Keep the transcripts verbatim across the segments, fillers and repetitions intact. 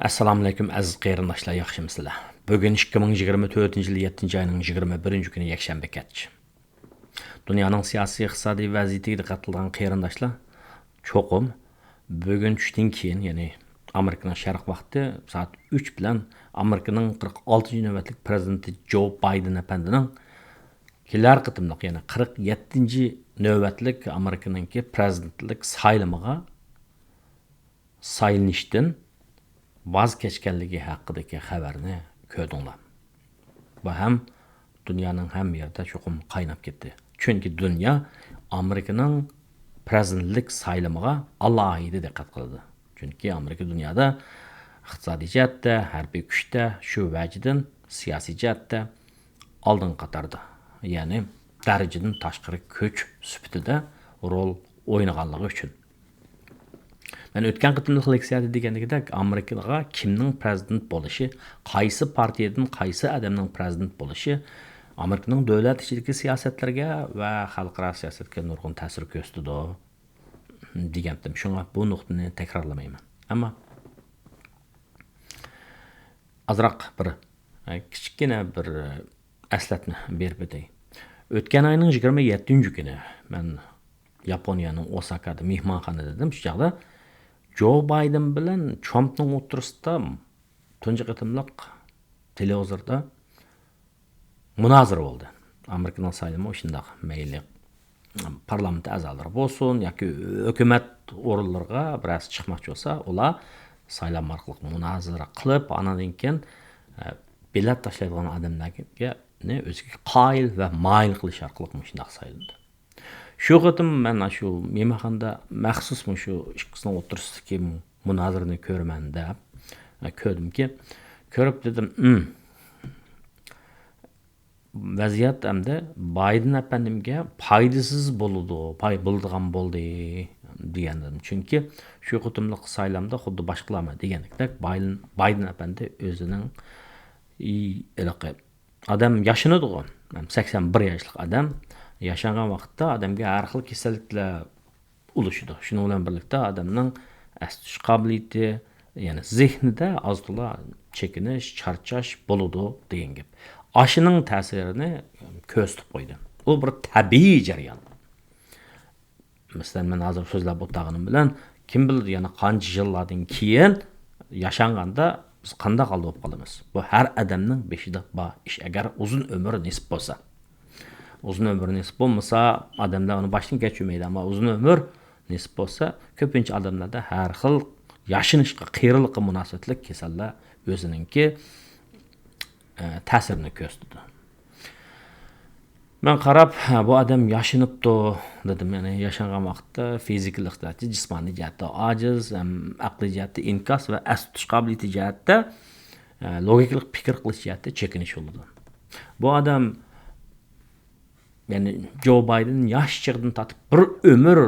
ئەسسالامۇئەلەيكۇم، ئەزىز قېرىنداشلار، ياخشىمۇسىلەر؟ بۈگۈن ئىككى مىڭ يىگىرمە تۆتىنچى يىل يەتتىنچى ئاينىڭ يىگىرمە بىرىنچى كۈنى، يەكشەنبە كەچ. دۇنيانىڭ سىياسىي، ئىقتىسادىي ۋەزىيىتىگە دىققەت قىلىدىغان قېرىنداشلار، چوقۇم بۈگۈن چۈشتىن كېيىن، يەنى ئامېرىكىنىڭ شەرق ۋاقتى سائەت ئۈچ بىلەن ئامېرىكىنىڭ قىرىق ئالتىنچى نۆۋەتلىك پىرېزىدېنتى جو بايدېن ئەپەندىنىڭ كېلەر قېتىملىق، يەنى قىرىق يەتتىنچى نۆۋەتلىك ئامېرىكىنىڭكى پىرېزىدېنتلىك سايلىمىغا سايلىنىشتىن ۋاز كەچكەنلىكى ھەققىدىكى خەۋەرنى كۆردۈڭلار. بۇ ھەم دۇنيانىڭ ھەممە يېرىدە چوقۇم قايناپ كەتتى. چۈنكى دۇنيا ئامېرىكىنىڭ پىرېزىدېنتلىك سايلىمىغا ئالاھىدە دىققەت قىلىدۇ. چۈنكى ئامېرىكا دۇنيادا ئىقتىسادىي جەھەتتە، ھەربىي كۈچتە، شۇ ۋەجىدىن سىياسىي جەھەتتە ئالدىنقى قاتاردا، يەنى دەرىجىدىن تاشقىرى كۈچ سۈپىتىدە رول ئوينىغانلىقى ئۈچۈن. مەن ئۆتكەن قېتىملىق لېكسىيەدە دېگەندىكىدەك، ئامېرىكىغا كىمنىڭ پىرېزىدېنت بولۇشى، قايسى پارتىيەدىن قايسى ئادەمنىڭ پىرېزىدېنت بولۇشى ئامېرىكىنىڭ دۆلەت ئىچىدىكى سىياسەتلىرىگە ۋە خەلقئارا سىياسەتكە نۇرغۇن تەسىر كۆرسىتىدۇ دېگەنتىم. شۇڭا بۇ نۇقتىنى تەكرارلىمايمەن. ئەمما ئازراق بىر، ئە، كىچىككىنە بىر، ئە، ئەسلەتمە بېرىپ ئۆتەي. ئۆتكەن ئاينىڭ يىگىرمە يەتتىنچى كۈنى مەن ياپونىيەنىڭ ئوساكادا مېھمانخانىدا ئىدىم. شۇ چاغدا جو بايدېن بىلەن ترامپنىڭ ئوتتۇرىسىدا تۇنجى قېتىملىق تېلېۋىزوردا مۇنازىرە بولدى. ئامېرىكىنىڭ سايلىمى شۇنداق، مەيلى پارلامېنت ئەزالىرى بولسۇن ياكى ھۆكۈمەت ئورۇنلىرىغا بىرەرسى چىقماقچى بولسا، ئۇلار سايلام ئارقىلىق مۇنازىرە قىلىپ، ئانىڭدىن كېيىن، ئە، بېلەت تاشلايدىغان ئادەملەرنى ئۆزىگە قايىل ۋە مايىل قىلىش ئارقىلىق مۇشۇنداق سايلىنىدۇ. شۇ قېتىم مەن شۇ مېھمانخانىدا مەخسۇس مۇشۇ ئىككىسىنىڭ ئوتتۇرىسىدىكى مۇنازىرىنى كۆرىمەن دەپ، ئە، كۆردۈمكى، كۆرۈپ دېدىم، «ئىم، ۋەزىيەت ئەمدى بايدېن ئەپەندىمگە پايدىسىز بولىدۇ، پاي-، بولىدىغان بولدى» دېگەنىدىم. چۈنكى شۇ قېتىملىق سايلامدا خۇددى باشقىلارمۇ دېگەندەك بايدېن، بايدېن ئەپەندى ئۆزىنىڭ ئى-، ھېلىقى ئادەم ياشىنىدىغۇ، سەكسەن بىر ياشلىق ئادەم ياشانغان ۋاقىتتا ئادەمگە ھەر خىل كېسەللىكلەر ئۇلىشىدۇ. شۇنىڭ بىلەن بىرلىكتە ئادەمنىڭ ئەستە تۇتۇش قابىلىيىتى، يەنى زېھنىدە ئاز-تولا چېكىنىش، چارچاش بولىدۇ دېگەن گەپ. ئاشۇنىڭ تەسىرىنى كۆرسىتىپ قويدى. ئۇ بىر تەبىئىي جەريان. مەسىلەن، مەن ھازىر سۆزلەپ ئولتۇرغىنىم بىلەن، كىم بىلىدۇ، يەنە قانچە يىللاردىن كېيىن ياشانغاندا بىز قانداق ھالدا بولۇپ قالىمىز؟ بۇ ھەر ئادەمنىڭ بېشىدا بار ئىش. ئەگەر ئۇزۇن ئۆمۈر نېسىپ بولسا، ئۇزۇن ئۆمۈر نېسىپ بولمىسا، ئادەملەر ئۇنى باشتىن كەچۈرمەيدۇ، ئەمما ئۇزۇن ئۆمۈر نېسىپ بولسا، كۆپىنچە ئادەملەردە ھەر خىل ياشىنىشقا، قېرىلىققا مۇناسىۋەتلىك كېسەللەر ئۆزىنىڭكى، ئە، تەسىرىنى كۆرسىتىدۇ. مەن قاراپ، «ھە، بۇ ئادەم ياشىنىپتۇ» دېدىم. يەنى ياشانغان ۋاقىتتا فىزىكىلىق جەھەتتە، جىسمانىي جەھەتتە ئاجىز، ھەم ئەقلىي جەھەتتە ئىنكاس ۋە ئەستە تۇتۇش قابىلىيىتى جەھەتتە، ئە، لوگىكىلىق پىكىر قىلىش جەھەتتە چېكىنىش بولىدۇ. بۇ ئادەم، يەنى جو بايدېن ياش چېغىدىن تارتىپ بىر ئۆمۈر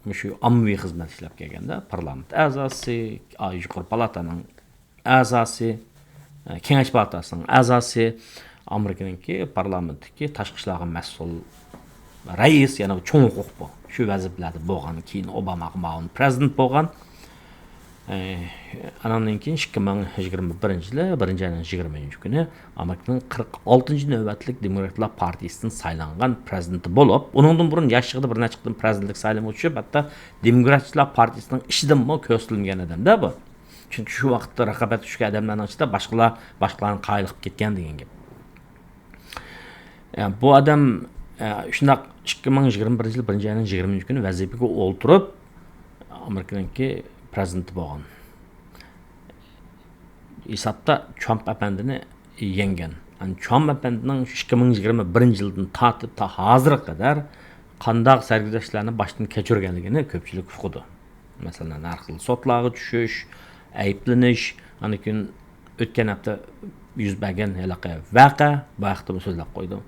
مۇشۇ ئاممىۋى خىزمەت ئىشلەپ كەلگەندە، پارلامېنت ئەزاسى، يۇقىرى پالاتانىڭ ئەزاسى، كېڭەش پالاتاسىنىڭ ئەزاسى، ئامېرىكىنىڭكى پارلامېنتتىكى تاشقى ئىشلارغا مەسئۇل رەئىس، يەنە چوڭ ھوقۇق بۇ. شۇ ۋەزىپىلەردە بولغان، كېيىن ئوباماغا مۇئاۋىن پىرېزىدېنت بولغان. ئانىڭدىن كېيىن ئىككى مىڭ يىگىرمە بىرىنچى يىلى بىرىنچى ئاينىڭ يىگىرمە ئۈچىنچى كۈنى ئامېرىكىنىڭ قىرىق ئالتىنچى نۆۋەتلىك دېموكراتلار پارتىيىسىدىن سايلانغان پىرېزىدېنت بولۇپ، ئۇنىڭدىن بۇرۇن ياش چېغىدا بىر نەچچە قېتىم پىرېزىدېنتلىك سايلىمىغا چۈشۈپ، ھەتتا دېموكراتلار پارتىيىسىنىڭ ئىچىدىنمۇ كۆرسىتىلمىگەن ئادەمدە بۇ. چۈنكى شۇ ۋاقىتتا رىقابەتكە چۈشكەن ئادەملەرنىڭ ئىچىدە باشقىلار، باشقىلارنى قايىل قىلىپ كەتكەن دېگەن گەپ. ئە، بۇ ئادەم، ئە، شۇنداق ئىككى مىڭ يىگىرمە بىرىنچى يىل بىرىنچى ئاينىڭ يىگىرمە ئۈچىنچى كۈنى ۋەزىپىگە ئولتۇرۇپ، ئامېرىكىنىڭكى پىرېزىدېنتى بولغان. ھېسابتا ترامپ ئەپەندىنى يەڭگەن. يەنى ترامپ ئەپەندىنىڭ شۇ ئىككى مىڭ يىگىرمە بىرىنچى يىلدىن تارتىپ تا ھازىرغا قەدەر قانداق سەرگۈزەشتلەرنى باشتىن كەچۈرگەنلىكىنى كۆپچىلىك ئۇقىدۇ. مەسىلەن، ھەر خىل سوتلارغا چۈشۈش، ئەيىبلىنىش، ئاندىن كېيىن ئۆتكەن ھەپتە يۈز بەرگەن ھېلىقى ۋەقە، بۇ ھەقتىمۇ سۆزلەپ قويدۇم.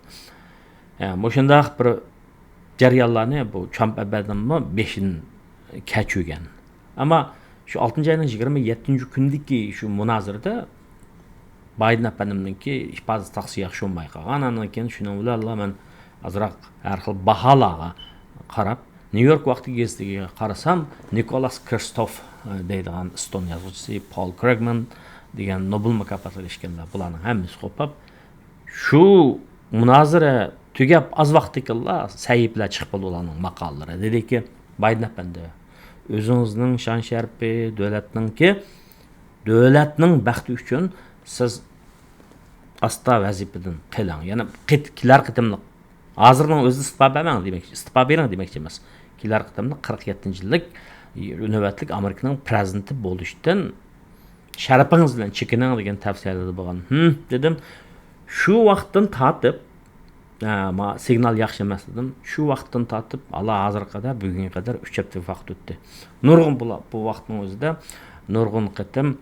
ئە، مۇشۇنداق بىر جەريانلارنى بۇ ترامپ ئەپەندىممۇ بېشىدىن كەچۈرگەن. ئەمما شۇ ئالتىنچى ئاينىڭ يىگىرمە يەتتىنچى كۈنىدىكى شۇ مۇنازىرىدە بايدېن ئەپەندىمنىڭكى ئىپادىسى تاخسى ياخشى بولماي قالغان. ئاندىن كېيىن شۇنىڭ بىلەنلا مەن ئازراق ھەر خىل باھالارغا قاراپ، نيۇ يورك ۋاقتى گېزىتىگە قارىسام، نىكولاس كرىستوف دەيدىغان ئىستون يازغۇچىسى پول كرۇگمەن دېگەن نوبېل مۇكاپاتىغا ئېرىشكەنلەر، بۇلارنىڭ ھەممىسى قوپۇپ، شۇ مۇنازىرە تۈگەپ ئاز ۋاقىتتىكىلا سەھىپىلەر چىقىپ قالدى ئۇلارنىڭ ماقالىلىرى. دېدىكى، بايدېن ئەپەندى، ئۆزىڭىزنىڭ شان-شەرىپى، دۆلەتنىڭكى، دۆلەتنىڭ بەختى ئۈچۈن سىز ئاستا ۋەزىپىدىن قېلىڭ. يەنە قېت-، كېلەر قېتىملىق، ھازىرنىڭ ئۆزىدە ئىستېپا بەرمەڭ دېمەكچى، ئىستېپا بېرىڭ دېمەكچى ئەمەس. كېلەر قېتىملىق قىرىق يەتتىنچى يىللىق نۆۋەتلىك ئامېرىكىنىڭ پىرېزىدېنتى بولۇشتىن شەرىپىڭىز بىلەن چېكىنىڭ دېگەن تەۋسىيەلەردە بولغان. ھىم، دېدىم. شۇ ۋاقىتتىن تارتىپ، ھە، ما سىگنال ياخشى ئەمەس دېدىم. شۇ ۋاقىتتىن تارتىپ، ئالا ھازىرغا قەدەر، بۈگۈنگە قەدەر ئۈچ ھەپتە ۋاقىت ئۆتتى. نۇرغۇن بۇلا-، بۇ ۋاقىتنىڭ ئۆزىدە نۇرغۇن قېتىم،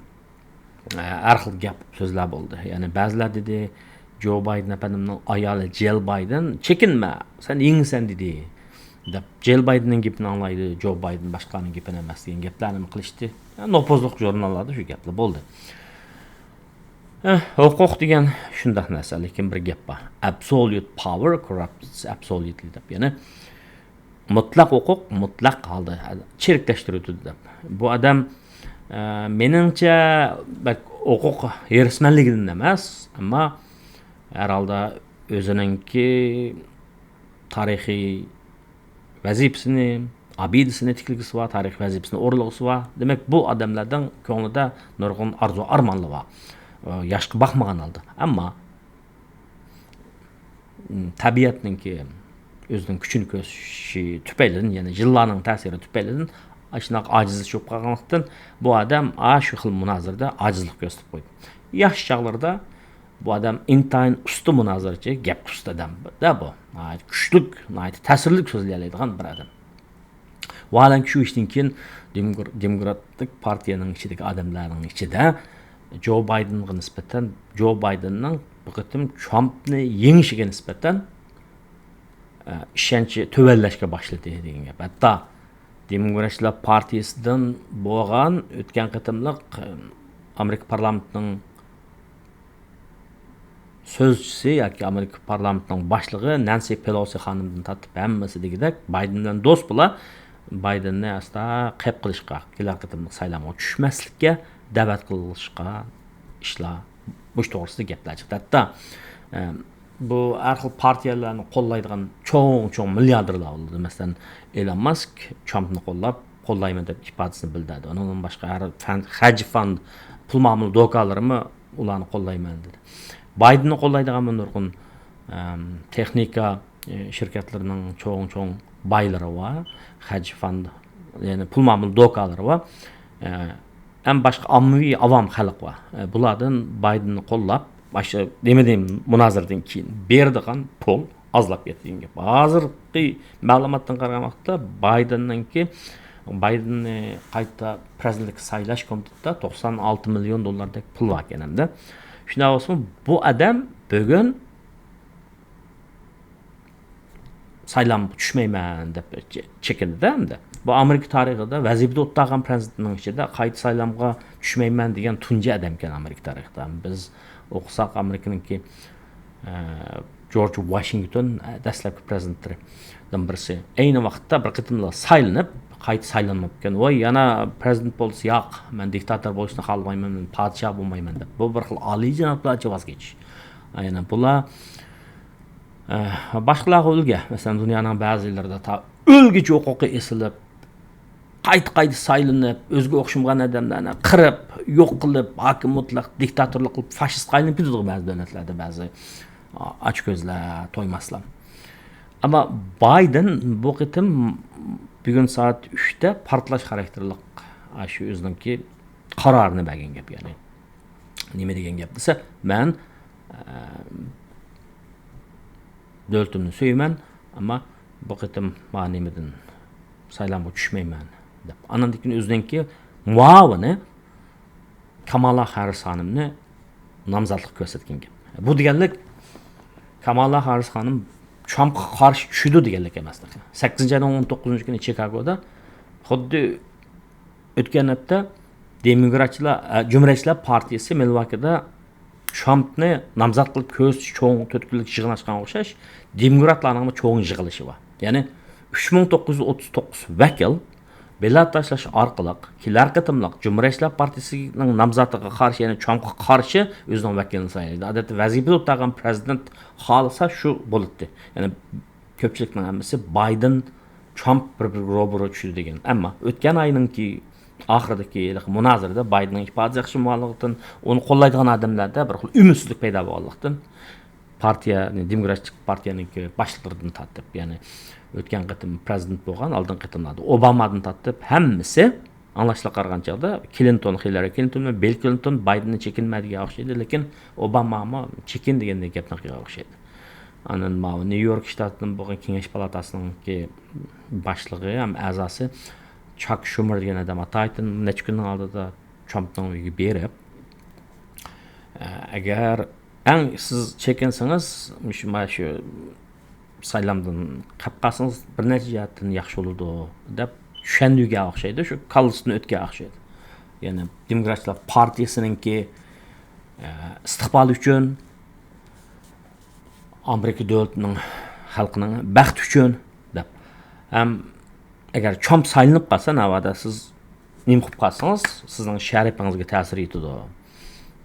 ھە، ھەر خىل گەپ سۆزلەر بولدى. يەنى بەزىلەر دېدى، جو بايدېن ئەپەندىمنىڭ ئايالى جىل بايدېن، «چېكىنمە، سەن يېڭىسەن» دېدى، دەپ، جىل بايدېننىڭ گېپىنى ئاڭلايدۇ، جو بايدېن باشقىلارنىڭ گېپىنى ئەمەس دېگەن گەپلەرنىمۇ قىلىشتى. ھە، نوپۇزلۇق ژۇرناللاردا شۇ گەپلەر بولدى. ھە، ھوقۇق دېگەن شۇنداق نەرسە، لېكىن بىر گەپ بار. Absolute power corrupts absolutely دەپ. يەنى مۇتلەق ھوقۇق مۇتلەق ھالدا چىرىكلەشتۈرۈلىدۇ دەپ. بۇ ئادەم، ئە، مېنىڭچە، بەك ھوقۇق ھېرىسمەنلىكىدىن ئەمەس، ئەمما ھەر ھالدا ئۆزىنىڭكى تارىخىي ۋەزىپىسىنى، ئابىدىسىنى تىكلىگۈسى بار، تارىخىي ۋەزىپىسىنى ئورۇنلىغۇسى بار. دېمەك، بۇ ئادەملەرنىڭ كۆڭلىدە نۇرغۇن ئارزۇ-ئارمانلار بار. ئە، ياشقا باقمىغان ھالدا. ئەمما، م، تەبىئەتنىڭكى ئۆزىنىڭ كۈچىنى كۆرسىتىشى تۈپەيلىدىن، يەنى يىللارنىڭ تەسىرى تۈپەيلىدىن، ئاشۇنداق ئاجىزلىشىپ قالغانلىقتىن، بۇ ئادەم ئاشۇ خىل مۇنازىرىدە ئاجىزلىق كۆرسىتىپ قويدى. ياش چاغلىرىدا بۇ ئادەم ئىنتايىن ئۇستا مۇنازىرىچى، گەپكە ئۇستا ئادەم-دە بۇ. ناھايىتى كۈچلۈك، ناھايىتى تەسىرلىك سۆزلىيەلەيدىغان بىر ئادەم. ۋاھالەنكى، شۇ ئىشتىن كېيىن دېموكر-، دېموكراتىك پارتىيەنىڭ ئىچىدىكى ئادەملەرنىڭ ئىچىدە جو بايدېنغا نىسبەتەن، جو بايدېننىڭ بۇ قېتىم ترامپنى يېڭىشىگە نىسبەتەن، ئە، ئىشەنچى تۆۋەنلەشكە باشلىدى دېگەن گەپ. ھەتتا دېموكراتچىلار پارتىيىسىدىن بولغان ئۆتكەن قېتىملىق، ئە، ئامېرىكا پارلامېنتىنىڭ سۆزچىسى ياكى ئامېرىكا پارلامېنتىنىڭ باشلىقى نەنسى پېلوسى خانىمدىن تارتىپ ھەممىسى دېگۈدەك بايدېن بىلەن دوست بولا، بايدېننى ئاستا قېپ قىلىشقا، كېلەر قېتىملىق سايلامغا چۈشمەسلىككە دەۋەت قىلىشقا ئىشلار، مۇشۇ توغرىسىدا گەپلەر چىقتى. ھەتتا، ئە، بۇ ھەر خىل پارتىيەلەرنى قوللايدىغان چوڭ-چوڭ مىلياردېرلار بولدى. مەسىلەن، ئېلون ماسك ترامپنى قوللاپ، قوللايمەن دەپ ئىپادىسىنى بىلدۈردى. ئۇنىڭدىن باشقا ھەر فەن-، خەج فاند، پۇل مامىلە دوكانلىرىمۇ ئۇلارنى قوللايمەن دېدى. بايدېننى قوللايدىغان نۇرغۇن، ئەم، تېخنىكا، ئى، شىركەتلىرىنىڭ چوڭ-چوڭ بايلىرى بار، خەج فاند، يەنى پۇل مامىلە دوكانلىرى بار. ئە، ئەم باشقا ئاممىۋى ئاۋام خەلق بار. ئە، بۇلاردىن بايدېننى قوللاپ، باشقا نېمە دېيم، مۇنازىرىدىن كېيىن بېرىدىغان پۇل ئازلاپ كەتتى دېگەن گەپ. ھازىرقى مەلۇماتتىن قارىغان ۋاقىتتا بايدېننىڭكى، بايدېننى قايتا پىرېزىدېنتلىككە سايلاش كومىتېتىدا توقسان ئالتە مىليون دوللاردەك پۇل بار ئىكەن ئەمدى. شۇنداق بولسىمۇ، بۇ ئادەم بۈگۈن سايلامغا چۈشمەيمەن دەپ چېكىندى-دە ئەمدى. بۇ ئامېرىكا تارىخىدا ۋەزىپىدە ئولتۇرغان پىرېزىدېنتنىڭ ئىچىدە قايتا سايلامغا چۈشمەيمەن دېگەن تۇنجى ئادەمكەن ئامېرىكا تارىخىدا. بىز ئوقۇساق، ئامېرىكىنىڭكى، ئە، جورج ۋاشىنگتون، ئە، دەسلەپكى پىرېزىدېنتلىرىدىن بىرسى. ئەينى ۋاقىتتا بىر قېتىملا سايلىنىپ، قايتا سايلانماپتىكەن. ۋاي، يەنە پىرېزىدېنت بولسا ياق، مەن دىكتاتور بولۇشنى خالىمايمەن، مەن پادىشاھ بولمايمەن دەپ. بۇ بىر خىل ئالىيجانابلارچە ۋاز كېچىش. ئەنە بۇلار ئە، باشقىلارغا ئۈلگە. مەسىلەن، دۇنيانىڭ بەزى يەرلىرىدە تا ئۆلگۈچە ھوقۇقى ئېسىلىپ، قايتا-قايتا سايلىنىپ، ئۆزىگە ئوخشىمىغان ئادەملەرنى قىرىپ، يوق قىلىپ، ھاكىم مۇتلەق دىكتاتورلۇق قىلىپ، فاشىستقا ئايلىنىپ كېتىدىغۇ بەزى دۆلەتلەردە بەزى، ئا-، ئاچكۆزلەر، تويماسلار. ئەمما بايدېن بۇ قېتىم بۈگۈن سائەت ئۈچتە پارتلاش خاراكتېرلىق، ئاشۇ ئۆزىنىڭكى قارارىنى بەرگەن گەپ، يەنى. نېمە دېگەن گەپ دېسە، مەن، ئە، دۆلىتىمنى سۆيىمەن، ئەمما بۇ قېتىم ما نېمىدىن سايلامغا چۈشمەيمەن دەپ. ئانىڭدىن كېيىن ئۆزىنىڭكى مۇئاۋىنى كامالا خاررىس خانىمنى نامزاتلىق كۆرسەتكەن گەپ. بۇ دېگەنلىك كامالا خاررىس خانىم ترامپقا قارشى چۈشىدۇ دېگەنلىك ئەمەس. سەككىزىنچى ئاينىڭ ئون توققۇزىنچى كۈنى چىكاگودا خۇددى ئۆتكەن ھەپتە دېموكراتچىلار، ئە، جۇمھۇرىيەتچىلەر پارتىيىسى مىلۋاكىدا ترامپنى نامزات قىلىپ كۆرسىتىش چوڭ تۆت كۈنلۈك يىغىن ئاچقانغا ئوخشاش، دېموكراتلارنىڭمۇ چوڭ يىغىلىشى بار. يەنى ئۈچ مىڭ توققۇز يۈز ئوتتۇز توققۇز ۋەكىل بېلات تاشلاش ئارقىلىق كېلەر قېتىملىق جۇمھۇرىيەتچىلەر پارتىيىسىنىڭ نامزاتىغا قارشى، يەنى ترامپقا قارشى ئۆزىنىڭ ۋەكىلىنى سايلايدۇ. ئادەتتە ۋەزىپىدە ئولتۇرغان پرېزىدېنت خالىسا شۇ بولاتتى. يەنى كۆپچىلىكنىڭ ھەممىسى بايدېن، ترامپ بىر-بىرىگە روبىرو چۈشىدۇ دېگەن. ئەمما ئۆتكەن ئاينىڭكى ئاخىرىدىكى ھېلىقى مۇنازىرىدە بايدېننىڭ ئىپادىسى ياخشى بولمىغانلىقتىن، ئۇنى قوللايدىغان ئادەملەردە بىر خىل ئۈمىدسىزلىك پەيدا بولغانلىقتىن، پارتىيە، دېموكراتىك پارتىيەنىڭكى باشلىقلىرىدىن تارتىپ، يەنى ئۆتكەن قېتىم پرېزىدېنت بولغان، ئالدىنقى قېتىملاردا ئوبامادىن تارتىپ ھەممىسى ئاڭلاشلارغا قارىغان چاغدا كلىنتون، خىللارى كلىنتون بىلەن بىل كلىنتون بايدېننى چېكىنمە دېگەن ئوخشايدۇ، لېكىن ئوبامامۇ چېكىن دېگەندەك گەپنى قىلغان ئوخشايدۇ. ئاندىن ماۋۇ نيۇ يورك شتاتىدىن بولغان كېڭەش پالاتاسىنىڭكى باشلىقى ھەم ئەزاسى چاك شۇمېر دېگەن ئادەم ئاتايتىن نەچچە كۈننىڭ ئالدىدا ترامپنىڭ ئۆيىگە بېرىپ، ئە، ئەگەر ئەڭ سىز چېكىنسىڭىز، مۇشۇ، مانا شۇ سايلامدىن قېلىپ قالسىڭىز، بىر نەچچە جەھەتتىن ياخشى بولىدۇ، دەپ چۈشەندۈرگەن ئوخشايدۇ، شۇ كاللىسىدىن ئۆتكەن ئوخشايدۇ. يەنى دېموكراتلار پارتىيىسىنىڭكى، ئە، ئىستىقبالى ئۈچۈن، ئامېرىكا دۆلىتىنىڭ، خەلقىنىڭ بەختى ئۈچۈن، دەپ. ھەم ئەگەر ترامپ سايلىنىپ قالسا، ناۋادا سىز نېمە قىلىپ قالسىڭىز، سىزنىڭ شەرىپىڭىزگە تەسىر يېتىدۇ.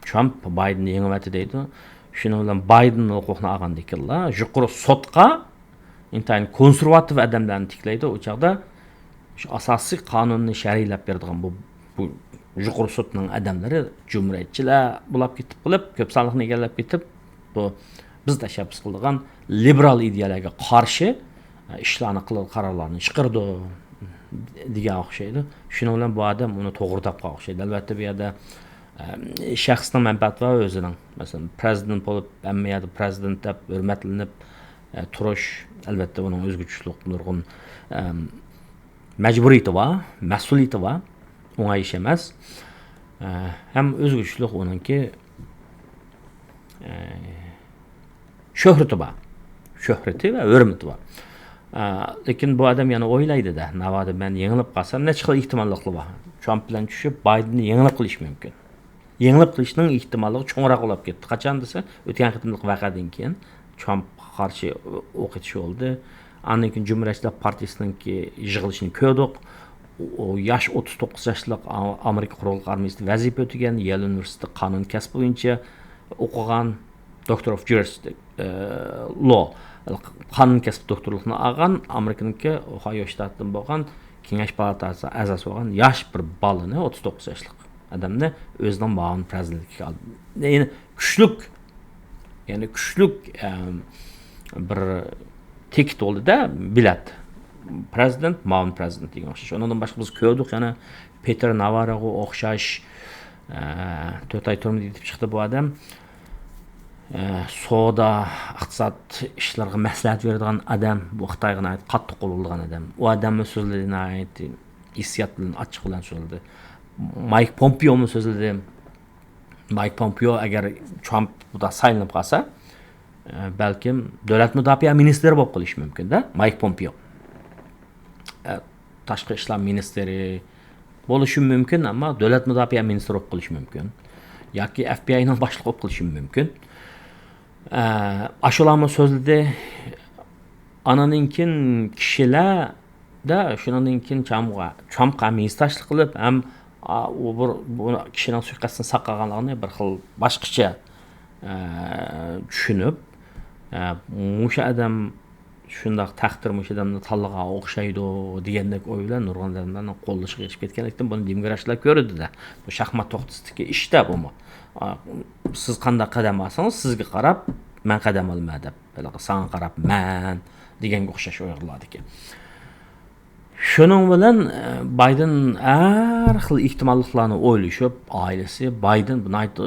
ترامپ بايدېننى يېڭىۋەتتى دەيدۇ. شۇنىڭ بىلەن بايدېن ھوقۇقنى ئالغاندىن كېيىنلا يۇقىرى سوتقا ئىنتايىن كونسېرۋاتىپ ئادەملەرنى تىكلەيدۇ. ئۇ چاغدا شۇ ئاساسىي قانۇننى شەرھلەپ بېرىدىغان بۇ، بۇ يۇقىرى سوتنىڭ ئادەملىرى جۇمھۇرىيەتچىلەر بولاپ كېتىپ قېلىپ، كۆپ سانلىقنى ئىگىلەپ كېتىپ، بۇ بىز تەشەببۇس قىلىدىغان لىبېرال ئىدىيەلەرگە قارشى ئىشلارنى قىلىدۇ، قارارلارنى چىقىرىدۇ دېگەن ئوخشايدۇ. شۇنىڭ بىلەن بۇ ئادەم ئۇنى توغرا تاپقان ئوخشايدۇ. ئەلۋەتتە، بۇ يەردە ئە، شەخسنىڭ مەنپەئەتى بار ئۆزىنىڭ. مەسىلەن، پرېزىدېنت بولۇپ، ھەممە يەردە پرېزىدېنت دەپ ھۆرمەتلىنىپ، ئە، تۇرۇش، ئەلۋەتتە، ئۇنىڭ ئۆزىگە چۈشلۈك نۇرغۇن، ئەم، مەجبۇرىيىتى بار، مەسئۇلىيىتى بار. ئوڭاي ئىش ئەمەس. ئە، ھەم ئۆزىگە چۈشلۈك ئۇنىڭكى، ئە، شۆھرىتى بار. شۆھرىتى ۋە ھۆرمىتى بار. ئە، لېكىن بۇ ئادەم يەنە ئويلايدۇ-دە، ناۋادا مەن يېڭىلىپ قالسام، نەچچە خىل ئېھتىماللىقلار بار. ترامپ بىلەن چۈشۈپ، بايدېننى يېڭىلىپ قېلىش مۇمكىن. يېڭىلىپ قېلىشنىڭ ئېھتىماللىقى چوڭراق بولۇپ كەتتى. قاچان دېسە، ئۆتكەن قېتىملىق ۋەقەدىن كېيىن ترامپقا قارشى ئوق ئېتىش بولدى. ئاندىن كېيىن جۇمھۇرىيەتچىلەر پارتىيىسىنىڭكى يىغىلىشىنى كۆردۇق. ئۇ ياش، ئوتتۇز توققۇز ياشلىق ئا-، ئامېرىكا قۇرۇللۇق ئارمىيىسىدا ۋەزىپە ئۆتىگەن، يېل ئۇنىۋېرسىتېتىدا قانۇن كەسپى بويىچە ئوقۇغان، دوكتور ئوف جۇرىستىك، ئە، لو، قانۇن كەسپى دوكتورلۇقىنى ئالغان، ئامېرىكىنىڭكى ئوھايو شتاتىدىن بولغان، كېڭەش پالاتاسى ئەزاسى بولغان ياش بىر بالىنى، ئوتتۇز توققۇز ياشلىق ئادەمنى ئۆزىنىڭ مۇئاۋىن پرېزىدېنتلىكىگە ئالدى. يەنى كۈچلۈك، يەنى كۈچلۈك، ئەم، بىر تىكېت بولدى-دە، بېلەت. پرېزىدېنت، مۇئاۋىن پرېزىدېنت دېگەن ئوخشاش. ئۇنىڭدىن باشقا بىز كۆردۇق، يەنە پېتېر ناۋارروغا ئوخشاش، ئە، تۆت ئاي تۈرمىدە يېتىپ چىقتى بۇ ئادەم. ئە، سودا، ئىقتىساد ئىشلىرىغا مەسلىھەت بېرىدىغان ئادەم، بۇ خىتايغا ناھايىتى قاتتىق قول بولىدىغان ئادەم. ئۇ ئادەممۇ سۆزلىدى، ناھايىتى ھېسسىيات بىلەن، ئاچچىق بىلەن سۆزلىدى. مايك پومپېيومۇ سۆزلىدى. مايك پومپېيو ئەگەر ترامپ بۇدا سايلىنىپ قالسا، ئە، بەلكىم دۆلەت مۇداپىئە مىنىستىرى بولۇپ قېلىشى مۇمكىن-دە، مايك پومپېيو. ئە، تاشقى ئىشلار مىنىستىرى بولۇشى مۇمكىن، ئەمما دۆلەت مۇداپىئە مىنىستىرى بولۇپ قېلىشى مۇمكىن. ياكى ئەف بى ئاينىڭ باشلىقى بولۇپ قېلىشى مۇمكىن. ئە، ئاشۇلارمۇ سۆزلىدى. ئانىڭدىن كېيىن كىشىلەردە شۇنىڭدىن كېيىن ترامپقا، ترامپقا ھەم ھېسداشلىق قىلىپ، ھەم، ئا، ئۇ بىر، بۇ كىشىنىڭ سۇيىقەستىنى ساقلىغانلىقىنى بىر خىل باشقىچە، ئە، چۈشىنىپ، ئە، مۇشۇ ئادەم شۇنداق تەقدىر مۇشۇ ئادەمنى تاللىغان ئوخشايدۇ دېگەندەك ئوي بىلەن نۇرغۇن ئادەملەرنىڭ قوللىشىغا ئېرىشىپ كەتكەنلىكتىن، بۇنى دېموكراتلار كۆرىدۇ-دە. بۇ شاھمات توختىسىدىكى ئىش-دە بۇمۇ. ئا، سىز قانداق قەدەم ئالسىڭىز، سىزگە قاراپ مەن قەدەم ئالىمەن دەپ، ھېلىقى ساڭا قاراپ مەن دېگەنگە ئوخشاش ئۇيغۇرلاردىكى. شۇنىڭ بىلەن، ئە، بايدېن ھەر خىل ئېھتىماللىقلارنى ئويلىشىپ، ئائىلىسى، بايدېن بۇ ناھايىتى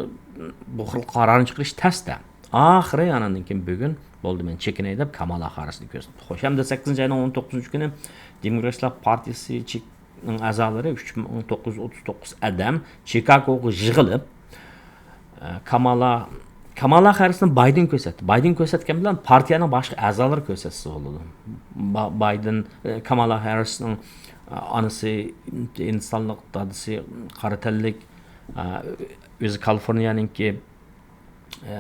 بۇ خىل قارارنى چىقىرىش تەس-دە. ئاخىرى ئانىڭدىن كېيىن بۈگۈن، بولدى، مەن چېكىنەي دەپ، كامالا خاررىسنى كۆرسەتتى. خوش، ئەمدى سەككىزىنچى ئاينىڭ ئون توققۇزىنچى كۈنى دېموكراتلار پارتىيىسى چېكنىڭ ئەزالىرى، ئۈچ مىڭ توققۇز يۈز ئوتتۇز توققۇز ئادەم چىكاگوغا يىغىلىپ، ئە، كامالا، كامالا خاررىسنى بايدېن كۆرسەتتى. بايدېن كۆرسەتكەن بىلەن پارتىيەنىڭ باشقا ئەزالىرى كۆرسەتسە بولىدۇ. با-، بايدېن، ئە، كامالا خاررىسنىڭ، ئە، ئانىسى ھىندىستانلىق، دادىسى قارا تەنلىك، ئە، ئۆزى كالىفورنىيەنىڭكى، ئە،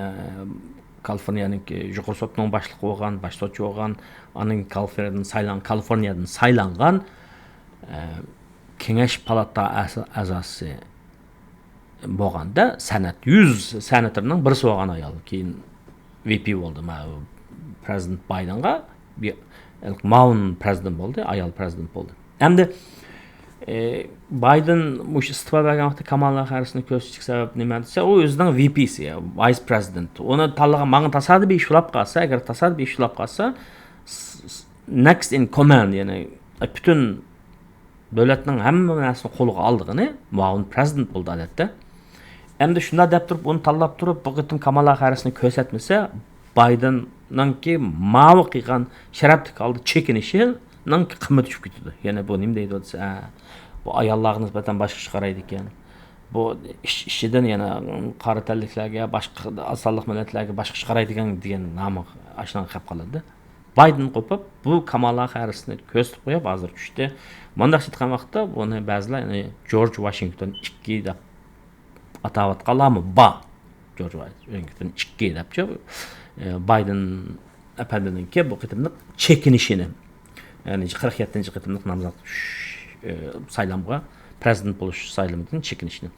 كالىفورنىيەنىڭكى يۇقىرى سوتنىڭ باشلىقى بولغان، باش سوتچى بولغان، ئاندىن كالىفورنىيەدىن سايلان-، كالىفورنىيەدىن سايلانغان، ئە، كېڭەش پالاتا ئەزاسى بولغاندا، سېنات، يۈز سېناتورنىڭ بىرسى بولغان ئايال، كېيىن ۋىپى بولدى. مانا پرېزىدېنت بايدېنغا بىر مۇئاۋىن پرېزىدېنت بولدى، ئايال پرېزىدېنت بولدى. ئەمدى، ئى، بايدېن مۇشۇ ئىستېپا بەرگەن ۋاقىتتا كامالا خاررىسنى كۆرسىتىشلىك سەۋەب نېمە دېسە، ئۇ ئۆزىنىڭ ۋىپىسى، ۋايس پرېزىدېنت. ئۇنى تاللىغان، ماڭا تاسادىپىي ئىش بولۇپ قالسا، ئەگەر تاسادىپىي ئىش بولۇپ قالسا، س-، س-، نېكست ئىن كوماند، يەنى پۈتۈن دۆلەتنىڭ ھەممە نەرسىنى قولىغا ئالىدىغىنى مۇئاۋىن پرېزىدېنت بولىدۇ، ئادەتتە. ئەمدى شۇنداق دەپ تۇرۇپ، ئۇنى تاللاپ تۇرۇپ، بۇ قېتىم كامالا خاررىسنى كۆرسەتمىسە، بايدېننىڭكى ماۋۇ قىلغان شەرەپلىك ھالدا چېكىنىشىنىڭ قىممىتى چۈشۈپ كېتىدۇ. يەنە بۇ نېمە دەيدۇ دېسە، ھە، بۇ ئاياللارغا نىسبەتەن باشقىچە قارايدىكەن. بۇ ئىچ-، ئىچىدىن يەنە قارا تەنلىكلەرگە، باشقا ئاز سانلىق مىللەتلەرگە باشقىچە قارايدىكەن دېگەن نامغا ئاشۇنىڭغا قېلىپ قالىدۇ. بايدېن قوپۇپ، بۇ كامالا خاررىسنى كۆرسىتىپ قويۇپ، ھازىر چۈشتى. مۇنداقچە ئېيتقان ۋاقىتتا، بۇنى بەزىلەر، يەنى جورج ۋاشىنگتون ئىككى دەپ ئاتاۋاتقانلارمۇ بار. جورج ۋاشىنگتون ئىككى دەپچۇ، ئى، بايدېن ئەپەندىنىڭكى بۇ قېتىملىق چېكىنىشىنى، يەنى قىرىق يەتتىنچى قېتىملىق نامزات، ئى، سايلامغا، پرېزىدېنت بولۇش سايلىمىدىن چېكىنىشىنى.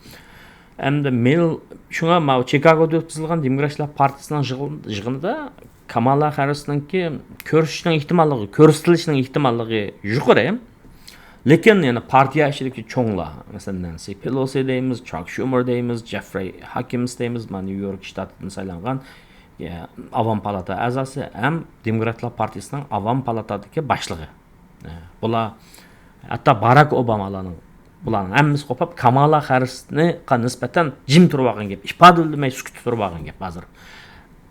ئەمدى مېل، شۇڭا ماۋۇ چىكاگودا ئۆتكۈزۈلگەن دېموكراتلار پارتىيىسىنىڭ يىغىن-، يىغىنىدا كامالا خاررىسنىڭكى كۆرۈشۈشنىڭ ئېھتىماللىقى، كۆرسىتىلىشىنىڭ ئېھتىماللىقى يۇقىرى. لېكىن يەنە پارتىيە ئىچىدىكى چوڭلار، مەسىلەن، نەنسى پېلوسى دەيمىز، چاك شۇمېر دەيمىز، جېفرېي ھاكىمس دەيمىز، مانا نيۇ يورك شتاتىدىن سايلانغان، ئە، ئاۋام پالاتا ئەزاسى ھەم دېموكراتلار پارتىيىسىنىڭ ئاۋام پالاتادىكى باشلىقى. ئە، بۇلار ھەتتا باراك ئوبامالارنىڭ، بۇلارنىڭ ھەممىسى قوپۇپ، كامالا خاررىسنىڭغا نىسبەتەن جىم تۇرۇۋالغان گەپ، ئىپادە بىلدۈرمەي سۈكۈتتە تۇرۇۋالغان گەپ ھازىر.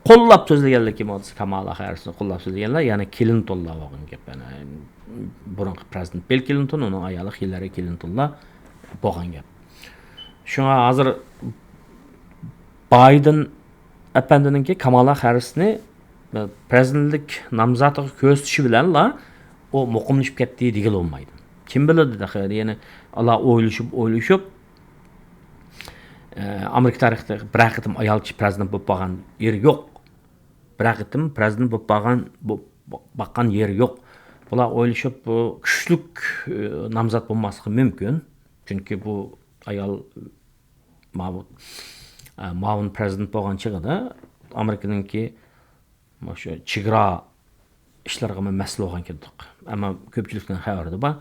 قوللاپ سۆزلىگەنلىكى بولسا، كامالا خاررىسنى قوللاپ سۆزلىگەنلەر، يەنى كلىنتونلار بولغان گەپ. يەنى بۇرۇنقى پرېزىدېنت بىل كلىنتون، ئۇنىڭ ئايالى خىللەرى كلىنتونلار بولغان گەپ. شۇڭا ھازىر بايدېن ئەپەندىنىڭكى كامالا خاررىسنى پرېزىدېنتلىك نامزاتىغا كۆرسىتىشى بىلەنلا ئۇ مۇقىملىشىپ كەتتى دېگىلى بولمايدۇ. كىم بىلىدۇ، تېخى يەنە ئالا ئويلىشىپ، ئويلىشىپ، ئە، ئامېرىكا تارىخىدا بىرەر قېتىم ئايال كىشى پرېزىدېنت بولۇپ باققان يېرى يوق. بىرەر قېتىم پرېزىدېنت بولۇپ باققان، بولۇپ باققان يېرى يوق. بۇلار ئويلىشىپ، بۇ كۈچلۈك، ئە، نامزات بولماسلىقى مۇمكىن. چۈنكى بۇ ئايال ماۋۇ، ئە، مۇئاۋىن پرېزىدېنت بولغان چېغىدا ئامېرىكىنىڭكى مۇشۇ چېگرا ئىشلىرىغىمۇ مەسئۇل بولغان كېلىدۇق. ئەمما كۆپچىلىكنىڭ خەۋىرىدە بار.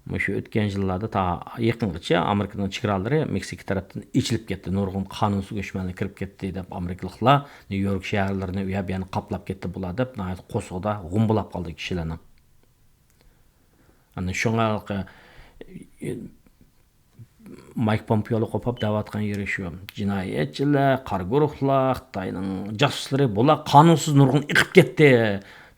مۇشۇ ئۆتكەن يىللاردا تا يېقىنغىچە ئامېرىكىنىڭ چېگرالىرى مېكسىكا تەرەپتىن ئېچىلىپ كەتتى. نۇرغۇن قانۇنسىز كۆچمەنلەر كىرىپ كەتتى دەپ، ئامېرىكىلىقلار نيۇ يورك شەھەرلىرىنى ئۇ يەر بۇ يەرنى قاپلاپ كەتتى بۇلار دەپ، ناھايىتى قورسىقىدا غۇم بولاپ قالدى كىشىلەرنىڭ. ئەنە شۇڭا، ئە، مايك پومپېئولار قوپاپ دەۋاتقان يېرى شۇ. جىنايەتچىلەر، قارا گۇرۇھلار، خىتاينىڭ جاسۇسلىرى، بۇلار قانۇنسىز نۇرغۇن ئېقىپ كەتتى.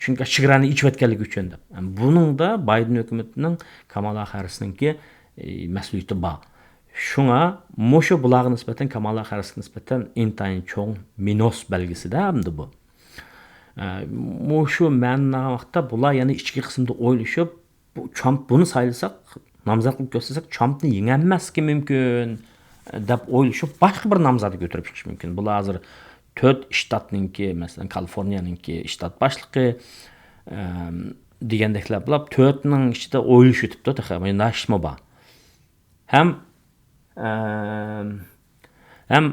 چۈنكى چېگرانى ئېچىۋەتكەنلىكى ئۈچۈن دەپ. بۇنىڭدا بايدېن ھۆكۈمىتىنىڭ، كامالا خاررىسنىڭكى، ئى، مەسئۇلىيىتى بار. شۇڭا مۇشۇ بۇلارغا نىسبەتەن، كامالا خاررىسقا نىسبەتەن ئىنتايىن چوڭ مىنۇس بەلگىسىدە ئەمدى بۇ. ئە، مۇشۇ مەنىدە ۋاقىتتا بۇلار يەنە ئىچكى قىسىمدا ئويلىشىپ، بۇ ترامپ بۇنى سايلىساق، نامزات قىلىپ كۆرسەتسەك، ترامپنى يېڭەلمەسلىكى مۇمكىن، دەپ ئويلىشىپ، باشقا بىر نامزاتنى كۆتۈرۈپ چىقىشى مۇمكىن. بۇلار ھازىر تۆت شتاتنىڭكى، مەسىلەن، كالىفورنىيەنىڭكى شتات باشلىقى، ئەم، دېگەندەكلەر بولۇپ، تۆتنىڭ ئىچىدە ئويلىشىۋېتىپتۇ تېخى، مۇنداق ئىشمۇ بار. ھەم، ئەم، ھەم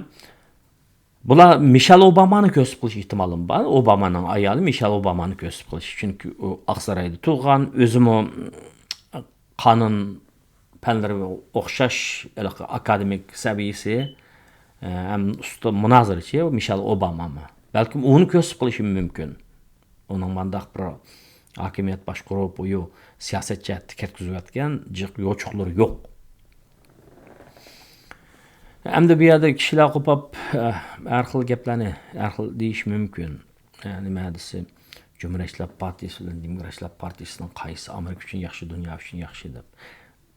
بۇلار مىشېل ئوبامانى كۆرسىتىپ قىلىش ئېھتىمالىمۇ بار. ئوبامانىڭ ئايالى مىشېل ئوبامانى كۆرسىتىپ قىلىش. چۈنكى ئۇ ئاقسارايدا تۇغقان، ئۆزىمۇ قانۇن پەنلىرىگە ئوخشاش ھېلىقى ئاكادېمىك سەۋىيەسى، ئە، ھەم ئۇستا مۇنازىرىچى مىشېل ئوبامامۇ. بەلكىم ئۇنى كۆرسىتىپ قىلىشىمۇ مۇمكىن. ئۇنىڭ مانداق بىر ھاكىمىيەت باشقۇرۇپ، ئۇ سىياسەت جەھەتتە كەتكۈزۈۋەتكەن جىق يوچۇقلىرى يوق. ئەمدى بۇ يەردە كىشىلەر قوپاپ، ئە، ھەر خىل گەپلەرنى، ھەر خىل دېيىش مۇمكىن. ئە، نېمە دېسە، جۇمھۇرىيەتچىلەر پارتىيىسى بىلەن دېموكراتچىلار پارتىيىسىنىڭ قايسى ئامېرىكا ئۈچۈن ياخشى، دۇنيا ئۈچۈن ياخشى دەپ.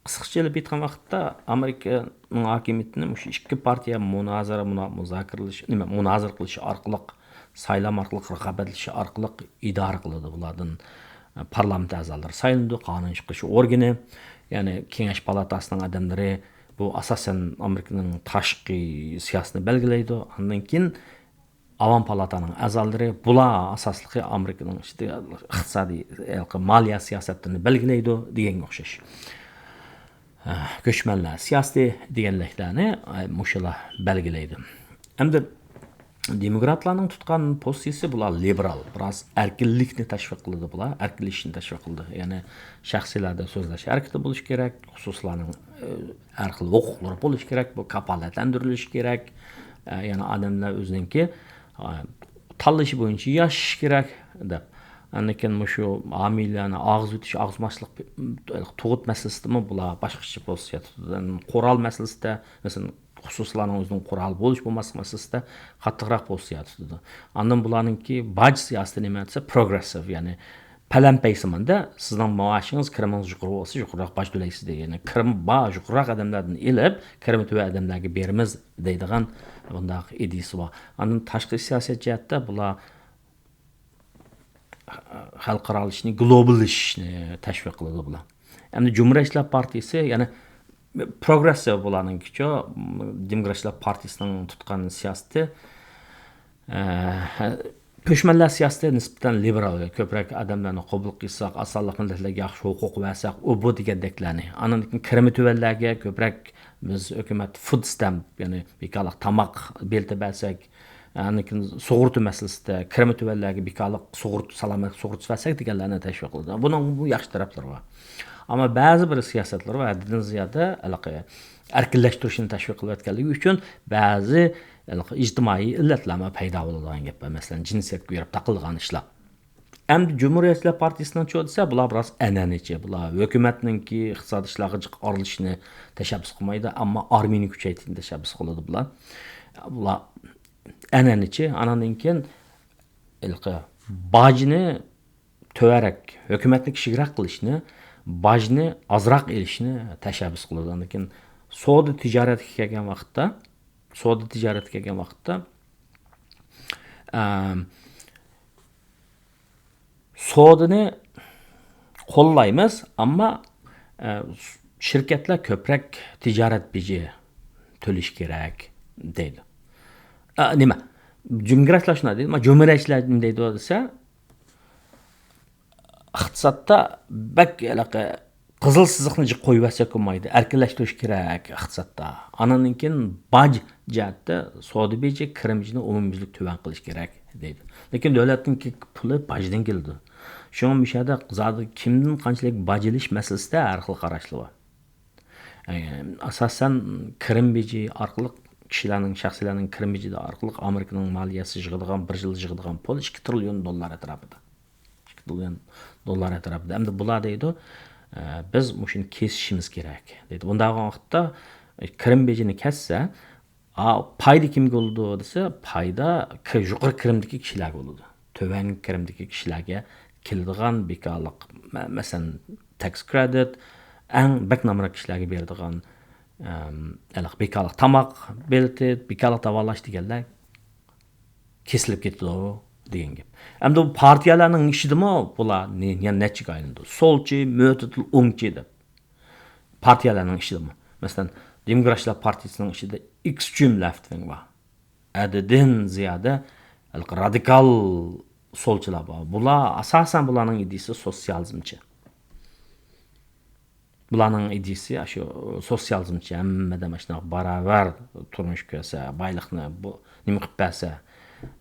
قىسقىچە ئېلىپ ئېيتقان ۋاقىتتا، ئامېرىكىنىڭ ھاكىمىيىتىنى مۇشۇ ئىككى پارتىيە مۇنازىرە، مۇنا-، مۇزاكىرىلىشى، نېمە، مۇنازىرە قىلىشى ئارقىلىق، سايلام ئارقىلىق، رىقابەتلىشىش ئارقىلىق ئىدارە قىلىدۇ. بۇلاردىن، ئە، پارلامېنت ئەزالىرى سايلىنىدۇ، قانۇن چىقىرىش ئورگىنى، يەنى كېڭەش پالاتاسىنىڭ ئادەملىرى، بۇ ئاساسەن ئامېرىكىنىڭ تاشقى سىياسىتىنى بەلگىلەيدۇ. ئاندىن كېيىن ئاۋام پالاتانىڭ ئەزالىرى، بۇلار ئاساسلىقى ئامېرىكىنىڭ ئىچىدە ئىقتىسادىي، ھېلىقى مالىيە سىياسەتلىرىنى بەلگىلەيدۇ دېگەنگە ئوخشاش. كۆچمەنلەر سىياسىتى دېگەنلىكلەرنى مۇشۇلار بەلگىلەيدۇ. ئەمدى دېموكراتلارنىڭ تۇتقان پوزىتسىيىسى بۇلار لىبېرال، بىراز ئەركىنلىكنى تەشۋىق قىلىدۇ بۇلار، ئەركىنلىشىشنى تەشۋىق قىلىدۇ. يەنى شەخسىيلەردە سۆزلەش ئەركىنلىكى بولۇشى كېرەك، خۇسۇسلارنىڭ ئە، ھەر خىل ھوقۇقلىرى بولۇشى كېرەك، بۇ كاپالەتلەندۈرۈلۈشى كېرەك. ئە، يەنى ئادەملەر ئۆزىنىڭكى ئە، تاللىشى بويىچە ياشىشى كېرەك دەپ. ئاندىن كېيىن مۇشۇ ھامىيلەرنى ئاغزىۋېتىش، ئاغزىماچلىق تۇغۇت مەسىلىسىدىمۇ بۇلار باشقىچە پوزىتسىيە تۇتىدۇ. قورال مەسىلىسىدە، مەسىلەن، خۇسۇسلارنىڭ ئۆزىنىڭ قورالى بولۇش بولماسلىق مەسىلىسىدە قاتتىقراق پوزىتسىيە تۇتىدۇ. ئاندىن بۇلارنىڭكى باج سىياسىتى نېمە دېسە، پروگرېسسىپ، يەنى پەلەمپەيسىماندا سىزنىڭ مائاشىڭىز، كىرىمىڭىز يۇقىرى بولسا، يۇقىرىراق باج تۆلەيسىز دېگەن. يەنى كىرىمى بار، يۇقىرىراق ئادەملەردىن ئېلىپ، كىرىمى تۆۋەن ئادەملەرگە بېرىمىز دەيدىغان بۇنداق ئىدىيىسى بار. ئاندىن تاشقى سىياسەت جەھەتتە بۇلار خەلقئارالىشىشنى، گلوباللىشىشنى تەشۋىق قىلىدۇ بۇلار. ئەمدى جۇمھۇرىيەتچىلەر پارتىيىسى، يەنى پروگرېسسىپ بۇلارنىڭكىچۇ، دېموكراتچىلار پارتىيىسىنىڭ تۇتقان سىياسىتى، ئە، كۆچمەنلەر سىياسىتى نىسبەتەن لىبېرال، كۆپرەك ئادەملەرنى قوبۇل قىلساق، ئاز سانلىق مىللەتلەرگە ياخشى ھوقۇق بەرسەك، ئۇ بۇ دېگەندەكلەرنى. ئاندىن كېيىن كىرىمى تۆۋەنلەرگە كۆپرەك بىز ھۆكۈمەت فۇد ستەمپ، يەنى بىكارلىق تاماق بېلىتى بەرسەك، ئاندىن كېيىن سۇغۇرتا مەسىلىسىدە كىرىمى تۆۋەنلەرگە بىكارلىق سۇغۇرتا، سالامەتلىك سۇغۇرتىسى بەرسەك دېگەنلەرنى تەشۋىق قىلىدۇ. بۇنىڭ بۇ ياخشى تەرەپلىرى بار. ئەمما بەزى بىر سىياسەتلەر بار، ھەددىدىن زىيادە ھېلىقى ئەركىنلەشتۈرۈشنى تەشۋىق قىلىۋەتكەنلىكى ئۈچۈن بەزى ھېلىقى ئىجتىمائىي ئىللەتلەرمۇ پەيدا بولىدىغان گەپ. مەسىلەن، جىنسىيەتكە بېرىپ تاقىلىدىغان ئىشلار. ئەمدى جۇمھۇرىيەتچىلەر پارتىيىسىنىڭچۇ دېسە، بۇلار بىراز ئەنئەنىچى. بۇلار ھۆكۈمەتنىڭكى ئىقتىسادىي ئىشلارغا جىق ئارىلىشىشنى تەشەببۇس قىلمايدۇ، ئەمما ئارمىيەنى كۈچەيتىشنى تەشەببۇس قىلىدۇ بۇلار. بۇلار ئەنئەنىچى. ئاناندىن كېيىن ھېلىقى باجنى تۆۋەنرەك، ھۆكۈمەتنى كىچىكرەك قىلىشنى، باجنى ئازراق ئېلىشنى تەشەببۇس قىلىدۇ. ئاندىن كېيىن سودا تىجارەتكە كەلگەن ۋاقىتتا، سودا تىجارەتكە كەلگەن ۋاقىتتا، ئەم، سودىنى قوللايمىز، ئەمما، ئە، شىركەتلەر كۆپرەك تىجارەت بېجى تۆلىشى كېرەك دەيدۇ. ئە، نېمە؟ دېموكراتلار شۇنداق دەيدۇ. ئەمما جۇمھۇرىيەتچىلەر نېمە دەيدۇ دېسە، ئىقتىسادتا بەك ھېلىقى قىزىل سىزىقنى جىق قويۇۋەتسەك بولمايدۇ، ئەركىنلەشتۈرۈش كېرەك ئىقتىسادتا. ئانىڭدىن كېيىن باج جەھەتتە سودا بېجى، كىرىم بېجىنى ئومۇميۈزلۈك تۆۋەن قىلىش كېرەك دەيدۇ. لېكىن دۆلەتنىڭكى پۇلى باجدىن كېلىدۇ. شۇڭا مۇشۇ يەردە زادى كىمدىن قانچىلىك باج ئېلىش مەسىلىسىدە ھەر خىل قاراشلار بار. ئاساسەن كىرىم بېجى ئارقىلىق كىشىلەرنىڭ، شەخسلەرنىڭ كىرىم بېجى ئارقىلىق ئامېرىكىنىڭ مالىيەسى يىغىدىغان، بىر يىل يىغىدىغان پۇل ئىككى تىرىليون دوللار ئەتراپىدا. ئىككى تىرىليون دوللار ئەتراپىدا. ئەمدى بۇلار دەيدۇ، ئە، بىز مۇشۇنى كېسىشىمىز كېرەك دەيدۇ. بۇنداق بولغان ۋاقىتتا، ئە، كىرىم بېجىنى كەسسە، ئا، پايدا كىمگە بولىدۇ دېسە، پايدا كى-، يۇقىرى كىرىمدىكى كىشىلەرگە بولىدۇ. تۆۋەن كىرىمدىكى كىشىلەرگە كېلىدىغان بىكارلىق، مە-، مەسىلەن، تاكس كرېدىت، ئەڭ بەك نامرات كىشىلەرگە بېرىدىغان، ئەم، ھېلىقى بىكارلىق تاماق بېلىتى، بىكارلىق داۋالاش دېگەنلەر كېسىلىپ كېتىدۇ دېگەن گەپ. ئەمدى بۇ پارتىيەلەرنىڭ ئىچىدىمۇ بۇلار نى-، يەنە نەچچىگە ئايلىنىدۇ؟ سولچى، مۆتىدىل، ئوڭچى دەپ. پارتىيەلەرنىڭ ئىچىدىمۇ. مەسىلەن، دېموكراتچىلار پارتىيىسىنىڭ ئىچىدە ئېكسترېم لېفت ۋىڭ بار. ھەددىدىن زىيادە ھېلىقى رادىكال سولچىلار بار. بۇلار ئاساسەن بۇلارنىڭ ئىدىيىسى سوتسىيالىزمچى. بۇلارنىڭ ئىدىيىسى ئاشۇ سوتسىيالىزمچى، ھەممە ئادەم ئاشۇنداق باراۋەر تۇرمۇش كۆرسە، بايلىقنى بۇ نېمە قىلىپ بەرسە،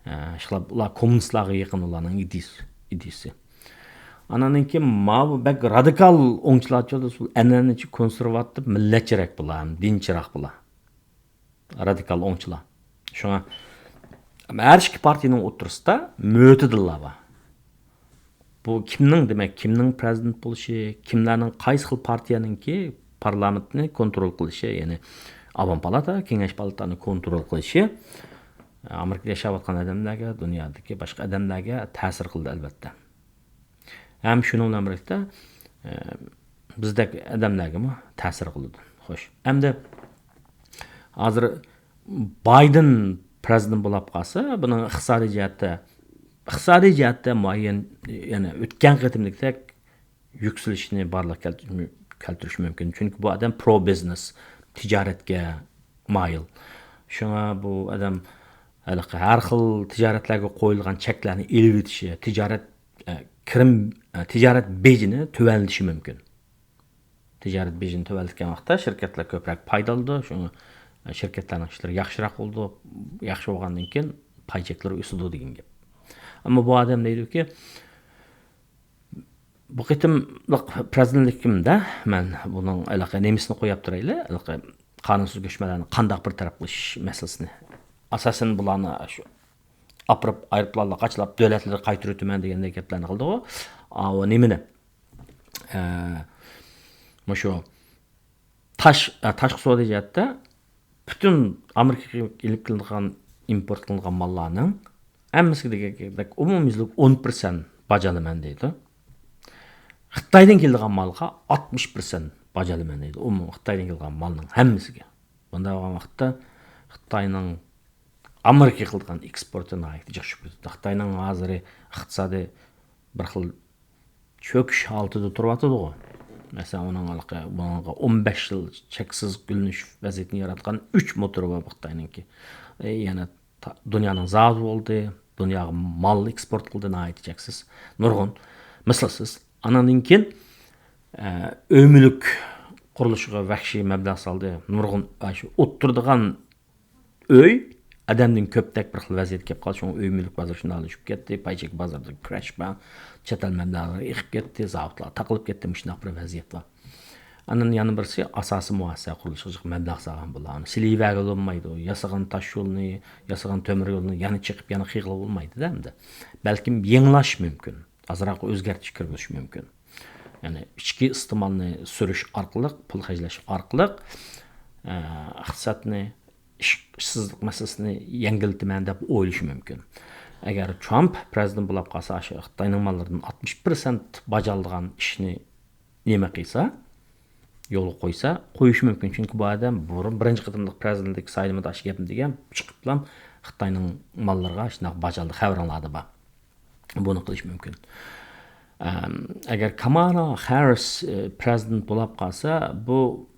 ئە، ئىشقىلىپ ئۇلار كوممۇنىستلارغا يېقىن ئۇلارنىڭ ئىدىيىسى، ئىدىيىسى. ئاناندىن كېيىن ماۋۇ بەك رادىكال ئوڭچىلارچۇ، ئەنئەنىچى كونسېرۋاتىپ مىللەتچىراق بۇلار، دىنچىراق بۇلار. رادىكال ئوڭچىلار. شۇڭا ھەر ئىككى پارتىيىنىڭ ئوتتۇرىسىدا مۆتىدىللار بار. بۇ كىمنىڭ، دېمەك، كىمنىڭ پرېزىدېنت بولۇشى، كىملەرنىڭ، قايسى خىل پارتىيەنىڭكى پارلامېنتنى كونترول قىلىشى، يەنى ئاۋام پالاتا، كېڭەش پالاتانى كونترول قىلىشى، ئامېرىكىدا ياشاۋاتقان ئادەملەرگە، دۇنيادىكى باشقا ئادەملەرگە تەسىر قىلىدۇ، ئەلۋەتتە. ھەم شۇنىڭ بىلەن بىرلىكتە، ئە، بىزدەك ئادەملەرگىمۇ تەسىر قىلىدۇ. خوش. ئەمدى ھازىر بايدېن پرېزىدېنت بولاپ قالسا، بۇنىڭ ئىقتىسادىي جەھەتتە، ئىقتىسادىي جەھەتتە مۇئەييەن، يەنى ئۆتكەن قېتىمدىكىدەك يۈكسىلىشنى بارلىققا كەلتۈرۈش، كەلتۈرۈش مۇمكىن. چۈنكى بۇ ئادەم پرو بىزنېس، تىجارەتكە مايىل. شۇڭا بۇ ئادەم ھېلىقى ھەر خىل تىجارەتلەرگە قويۇلغان چەكلەرنى ئېلىۋېتىشى، تىجارەت، ئە، كىرىم، ئە، تىجارەت بېجىنى تۆۋەنلىتىشى مۇمكىن. تىجارەت بېجىنى تۆۋەنلەتكەن ۋاقىتتا شىركەتلەر كۆپرەك پايدا ئالىدۇ، شۇڭا شىركەتلەرنىڭ ئىشلىرى ياخشىراق بولىدۇ، ياخشى بولغاندىن كېيىن پاي چەكلىرى ئۆسىدۇ دېگەن گەپ. ئەمما بۇ ئادەم دەيدۇكى، بۇ قېتىملىق پىرېزىدېنتلىكىمدە مەن بۇنىڭ ھېلىقى نېمىسىنى قويۇپ تۇرايلى، ھېلىقى قانۇنسىز كۆچمەنلەرنى قانداق بىر تەرەپ قىلىش مەسىلىسىنى، ئاساسەن بۇلارنى شۇ ئاپىرىپ ئايروپىلانلارغا قاچىلاپ دۆلەتلىرىگە قايتۇرۇۋېتىمەن دېگەندەك گەپلەرنى قىلدىغۇ. ئاۋۇ نېمىنى؟ ئە، مۇشۇ تاش-، ئە، تاشقى سودا جەھەتتە پۈتۈن ئامېرىكىغا ئېلىپ كېلىنغان، ئىمپورت قىلىنغان ماللارنىڭ ھەممىسىگە دېگەندەك ئومۇميۈزلۈك ئون پىرسەنت باج ئالىمەن دەيدۇ. خىتايدىن كېلىدىغان مالغا ئاتمىش پىرسەنت باج ئالىمەن دەيدۇ. ئومۇم خىتايدىن كېلىدىغان مالنىڭ ھەممىسىگە. بۇنداق بولغان ۋاقىتتا خىتاينىڭ ئامېرىكىغا قىلىدىغان ئېكسپورتى ناھايىتى جىق چۈشۈپ كېتىدۇ. خىتاينىڭ ھازىرى ئىقتىسادى بىر خىل چۆكۈش ھالىتىدە تۇرۇۋاتىدىغۇ. مەسىلەن، ئۇنىڭ ھېلىقى، بۇنىڭغا ئون بەش يىل چەكسىز گۈللىنىش ۋەزىيىتىنى ياراتقان ئۈچ موتورى بار خىتاينىڭكى. ئە، يەنە تا-، دۇنيانىڭ زاۋۇتى بولدى، دۇنياغا مال ئېكسپورت قىلدى ناھايىتى چەكسىز. نۇرغۇن، مىسلىسىز. ئاناندىن كېيىن، ئە، ئۆي مۈلۈك قۇرۇلۇشىغا ۋەھشىي مەبلەغ سالدى. نۇرغۇن، ئە، شۇ ئولتۇرىدىغان ئۆي ئادەمدىن كۆپتەك بىر خىل ۋەزىيەتكە كېلىپ قالدى. شۇڭا ئۆي مۈلۈك بازىرى شۇنداق چۈشۈپ كەتتى. پاي چەك بازىرىدا كۈرەش بار. چەت ئەل مەبلەغلىرى ئېقىپ كەتتى. زاۋۇتلار تاقىلىپ كەتتى. مۇشۇنداق بىر ۋەزىيەت بار. ئاندىن يەنە بىرسى ئاساسىي مۇئەسسەسە قۇرۇلۇشىغا جىق مەبلەغ سالغان بۇلار. ئۇنى سېلىۋەرگىلى بولمايدۇ. ياسىغان تاش يولنى، ياسىغان تۆمۈر يولنى يەنە چېقىپ، يەنە قىلغىلى بولمايدۇ-دە ئەمدى. بەلكىم يېڭىلاش مۇمكىن. ئازراق ئۆزگەرتىش كىرگۈزۈش مۇمكىن. يەنى ئىچكى ئىستېمالنى سۈرۈش ئارقىلىق، پۇل خەجلەش ئارقىلىق، ئە، ئىقتىسادنى، ئىش-، ئىشسىزلىق مەسىلىسىنى يەڭگىللىتىمەن دەپ ئويلىشى مۇمكىن. ئەگەر ترامپ پىرېزىدېنت بولۇپ قالسا، ئاشۇ خىتاينىڭ ماللىرىدىن ئاتمىش پىرسەنت باج ئالىدىغان ئىشنى نېمە قىلسا، يولغا قويسا، قويۇشى مۇمكىن. چۈنكى بۇ ئادەم بۇرۇن بىرىنچى قېتىملىق پىرېزىدېنتلىك سايلىمىدا ئاشۇ گەپنى دېگەن، چىقىپلا خىتاينىڭ ماللىرىغا شۇنداق باج ئالدى، خەۋىرىڭلاردا بار. بۇنى قىلىش مۇمكىن. ئەم، ئەگەر كامالا ھەررىس، ئە، پىرېزىدېنت بولاپ قالسا، بۇ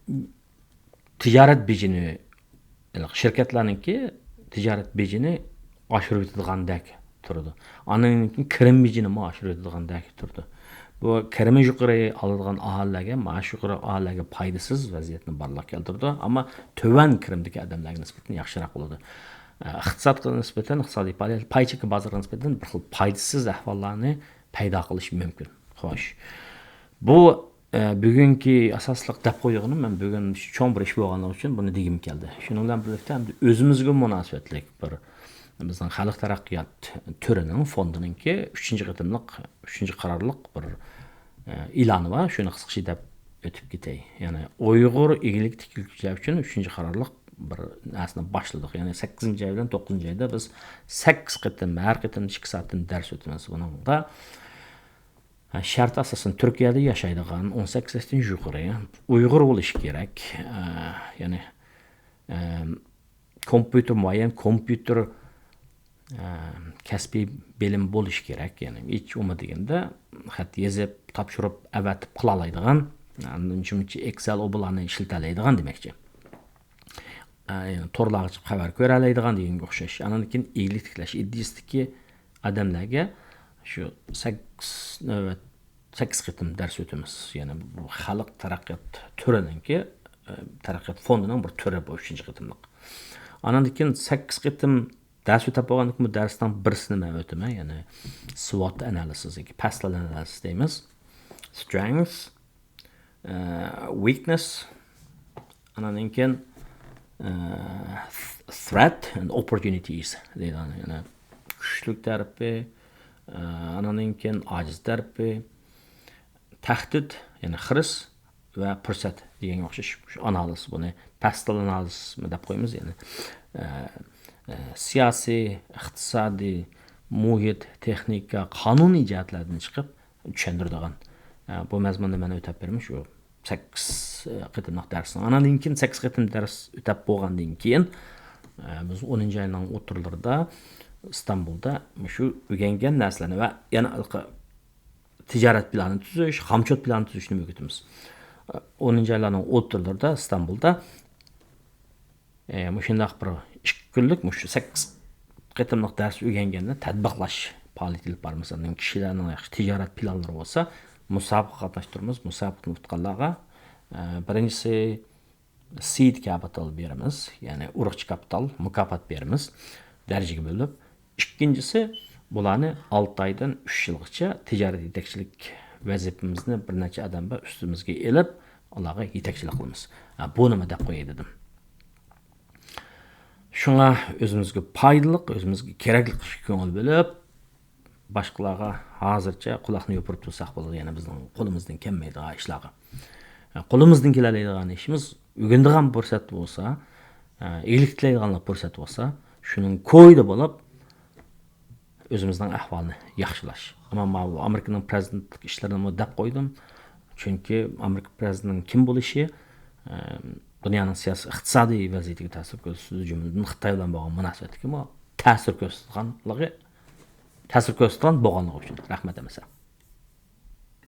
تىجارەت بېجىنى، شىركەتلەرنىڭكى تىجارەت بېجىنى ئاشۇرۇۋېتىدىغاندەك تۇرىدۇ. ئاندىن كېيىن كىرىم بېجىنىمۇ ئاشۇرۇۋېتىدىغاندەك تۇرىدۇ. بۇ كىرىمى يۇقىرى ئالىدىغان ئاھالىلەرگە، مائاشى يۇقىرى ئاھالىلەرگە پايدىسىز ۋەزىيەتنى بارلىققا كەلتۈرىدۇ. ئەمما تۆۋەن كىرىمدىكى ئادەملەرگە نىسبەتەن ياخشىراق بولىدۇ. ئە، ئىقتىسادقا نىسبەتەن، ئىقتىسادىي پائالىيەت، پاي چېكى بازىرىغا نىسبەتەن بىر خىل پايدىسىز ئەھۋاللارنى پەيدا قىلىشى مۇمكىن. خوش. بۇ، ئە، بۈگۈنكى ئاساسلىق دەپ قويغىنىم، مەن بۈگۈن چوڭ بىر ئىش بولغانلىقى ئۈچۈن بۇنى دېگۈم كەلدى. شۇنىڭ بىلەن بىرلىكتە، ئەمدى ئۆزىمىزگە مۇناسىۋەتلىك بىر، بىزنىڭ خەلق تەرەققىيات تۈرىنىڭ فوندىنىڭكى ئۈچىنچى قېتىملىق، ئۈچىنچى قارارلىق بىر، ئە، ئېلانى بار. شۇنى قىسقىچە دەپ ئۆتۈپ كېتەي. يەنى ئۇيغۇر ئىگىلىك تىكلىگۈچىلەر ئۈچۈن ئۈچىنچى قارارلىق بىر نەرسىنى باشلىدۇق. يەنى سەككىزىنچى ئاي بىلەن توققۇزىنچى ئايدا بىز سەككىز قېتىم، ھەر قېتىمدا ئىككى سائەتتىن دەرس ئۆتىمىز. بۇنىڭدا، ھە، شەرتى ئاساسەن تۈركىيەدە ياشايدىغان، ئون سەككىز ياشتىن يۇقىرى، ئۇيغۇر بولۇشى كېرەك. ئە، يەنى، ئە، كومپيۇتېر، مۇئەييەن كومپيۇتېر، ئە، كەسپىي بىلىم بولۇشى كېرەك. يەنى ھېچ بولمىدى دېگەندە خەت يېزىپ، تاپشۇرۇپ، ئەۋەتىپ قىلالايدىغان، ئاندىن شۇنچە ئېكسېل ئۇ بۇلارنى ئىشلىتەلەيدىغان دېمەكچى. ئە، يەنى تورلارغا چىقىپ خەۋەر كۆرەلەيدىغان دېگەنگە ئوخشاش. ئاندىن كېيىن ئىگىلىك تىكلەش ئىدىيىسىدىكى ئادەملەرگە شۇ سەككىز نۆۋەت، سەككىز قېتىم دەرس ئۆتىمىز. يەنى بۇ خەلق تەرەققىيات تۈرىنىڭكى، ئە، تەرەققىيات فوندىنىڭ بىر تۈرى بۇ، ئۈچىنچى قېتىملىق. ئاندىن كېيىن سەككىز قېتىم دەرس ئۆتەپ بولغاندىن كېيىن بۇ دەرسنىڭ بىرسىنى مەن ئۆتىمەن، يەنى سۋوت ئانالىسىس ياكى پەسىل ئانالىسىس دەيمىز. سترېنگس، ئە، ۋىكنېس، ئانان كېيىن، ئە، ثرېت ئەند ئوپپورتۇنىتىس دەيدۇ، يەنى كۈچلۈك تەرىپى، ئە، ئانان كېيىن ئاجىز تەرىپى، تەھدىت، يەنى خىرىس ۋە پۇرسەت دېگەنگە ئوخشاش شۇ ئانالىز، بۇنى پەسىل ئانالىزمۇ دەپ قويىمىز، يەنى، ئە، ئە، سىياسىي، ئىقتىسادىي، مۇھىت، تېخنىكا، قانۇنىي جەھەتلەردىن چىقىپ چۈشەندۈرىدىغان. ئە، بۇ مەزمۇننى مەن ئۆتەپ بېرىمەن، شۇ سەككىز، ئە، قېتىملىق دەرسنى. ئاناندىن كېيىن سەككىز قېتىم دەرس ئۆتەپ بولغاندىن كېيىن، ئە، بىز ئونىنچى ئاينىڭ ئوتتۇرىلىرىدا ئىستانبۇلدا مۇشۇ ئۆگەنگەن نەرسىلەرنى ۋە يەنە ھېلىقى تىجارەت پىلانى تۈزۈش، خامچوت پىلانى تۈزۈشنى ئۆگىتىمىز. ئونىنچى ئايلارنىڭ ئوتتۇرىلىرىدا ئىستانبۇلدا، ئە، مۇشۇنداق بىر ئىككى كۈنلۈك مۇشۇ سەككىز قېتىملىق دەرس ئۆگەنگەننى تەتبىقلاش پائالىيىتى ئېلىپ بارىمىز. ئاندىن كىشىلەرنىڭ ياخشى تىجارەت پىلانلىرى بولسا، مۇسابىقە قاتناشتۇرىمىز. مۇسابىقىدىن ئۇتقانلارغا بىرىنچىسى سىد كاپىتال بېرىمىز، يەنى ئۇرۇقچى كاپىتال، مۇكاپات بېرىمىز، دەرىجىگە بۆلۈپ. ئىككىنچىسى، بۇلارنى ئالتە ئايدىن ئۈچ يىلغىچە تىجارەت يېتەكچىلىك ۋەزىپىمىزنى بىر نەچچە ئادەم بار ئۈستىمىزگە ئېلىپ، ئۇلارغا يېتەكچىلىك قىلىمىز. ھە، بۇنىمۇ دەپ قوياي دېدىم. شۇڭا ئۆزىمىزگە پايدىلىق، ئۆزىمىزگە كېرەكلىك قىلىشقا كۆڭۈل بۆلۈپ، باشقىلارغا ھازىرچە قۇلاقنى يوپۇرۇپ تۇرساق بولىدۇ، يەنە بىزنىڭ قولىمىزدىن كەلمەيدىغان ئىشلارغا. قولىمىزدىن كېلەلەيدىغان ئىشىمىز، ئۆگىنىدىغان پۇرسەت بولسا، ئىگىلىك تىلەيدىغانلار پۇرسەت بولسا، شۇنىڭ كويىدا بولۇپ، ئۆزىمىزنىڭ ئەھۋالىنى ياخشىلاش. ئەمما ماۋۇ ئامېرىكىنىڭ پىرېزىدېنتلىق ئىشلىرىنىمۇ دەپ قويدۇم. چۈنكى ئامېرىكا پىرېزىدېنتىنىڭ كىم بولۇشى، ئە، دۇنيانىڭ سىياسىي ئىقتىسادىي ۋەزىيىتىگە تەسىر كۆرسىتىدۇ، جۈملىدىن خىتاي بىلەن بولغان مۇناسىۋەتكىمۇ تەسىر كۆرسىتىدىغانلىقى، تەسىر كۆرسىتىدىغان بولغانلىقى ئۈچۈن. رەھمەت ئەمىسە.